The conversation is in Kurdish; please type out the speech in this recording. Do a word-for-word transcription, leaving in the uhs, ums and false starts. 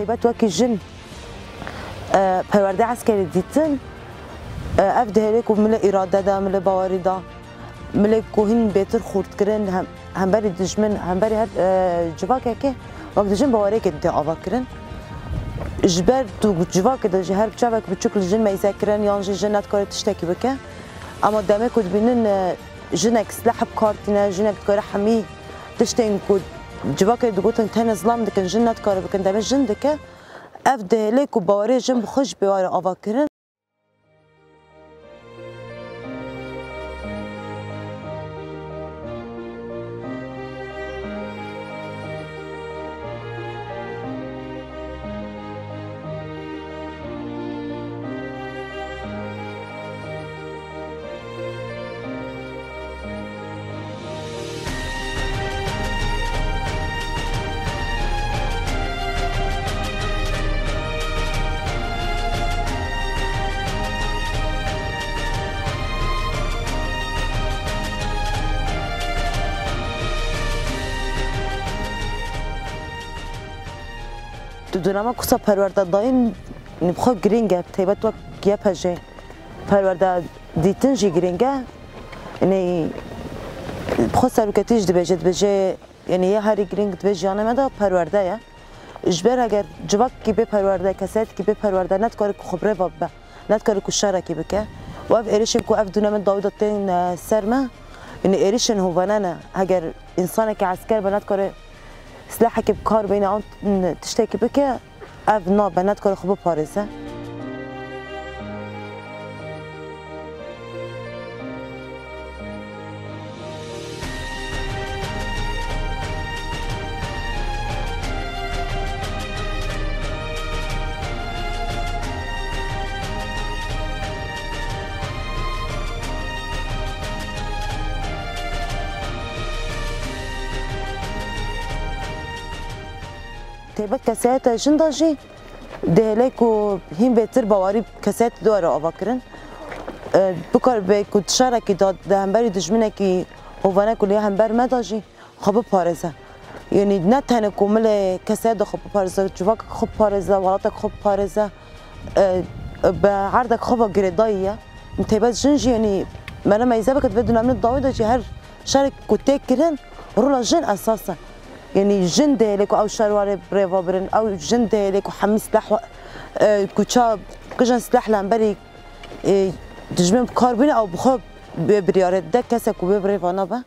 Taybet wekî jin, e, perwerde eskerî dîtin, e, ev dihêlê ku milê îrade de, milê bawerî de, milê ku hîn bêtir xurtkirin, hem, hemberî dijmin, hemberî her, e, civakekê, wek dijin baweriyekê dide ava kirin. Ji ber tu civakê de jî her çavek biçûk li jin meyze kirin, yan jî jin nedikare tiştekî bike. Ama demê ku dibînin, e, jinek silah bi kar tîne, jinek dikare hemî tiştên ku civakê digotin tenê zilam dikin, jin nedikare bikin, demê jin dike. Ev dihêlê ku baweriyê jin bi xwe jî pê were ava kirin. Tu dûnama kusa perwerde dayîn, nî bi xwe girîng e, taybet wek Y P J. Perwerde dîtin jî girîng e. Yanî, bi xwe seroketî jî dibêje, dibêje, yanî yê herî girîng di vê jiyana me de perwerde ye. Ji ber heger civakekî bê perwerde, keseyetekî bê perwerde nedikare ku xwe bi rê ve bibe, nedikare ku şerekî bike. Û ev êrişên ku ev dûnemên dawî de tên, e, ser me, yanî êrişên hovane ne. Heger însanekî esker be nedikare silahekê bi kar bîne an tiştekî bike, ev nabe, nedikare xwe biparêze. Taybet kesayeta jin de jî dihêle ku hîn bêtir bawerî kesayetê dewere ava kirin. E, bikaribe ku di şerekî de, di hemberî dijminekî hovane ku li hember me de jî xwe biparêze. Yanî ne tenê ku milê kesayet de xwe biparêze, civakek xwe biparêze, welatek xwe biparêze, e, bi erdek xwe ve girêdayî ye. Taybet jin jî, yanî, mele meyze bike, di vê dûnemê dawî de jî her şerek ku tê kirin, rola jin esas e. Yanî jin dihêlê ku ew şer were bi rê ve birin, ew jin dihêlê ku hemî silah, e, ku ça, kijan silah li hemberî, e, dijmin bi kar bîne, ew bi xwe bê biryare dide, kesek ku bê bi rê ve nabe.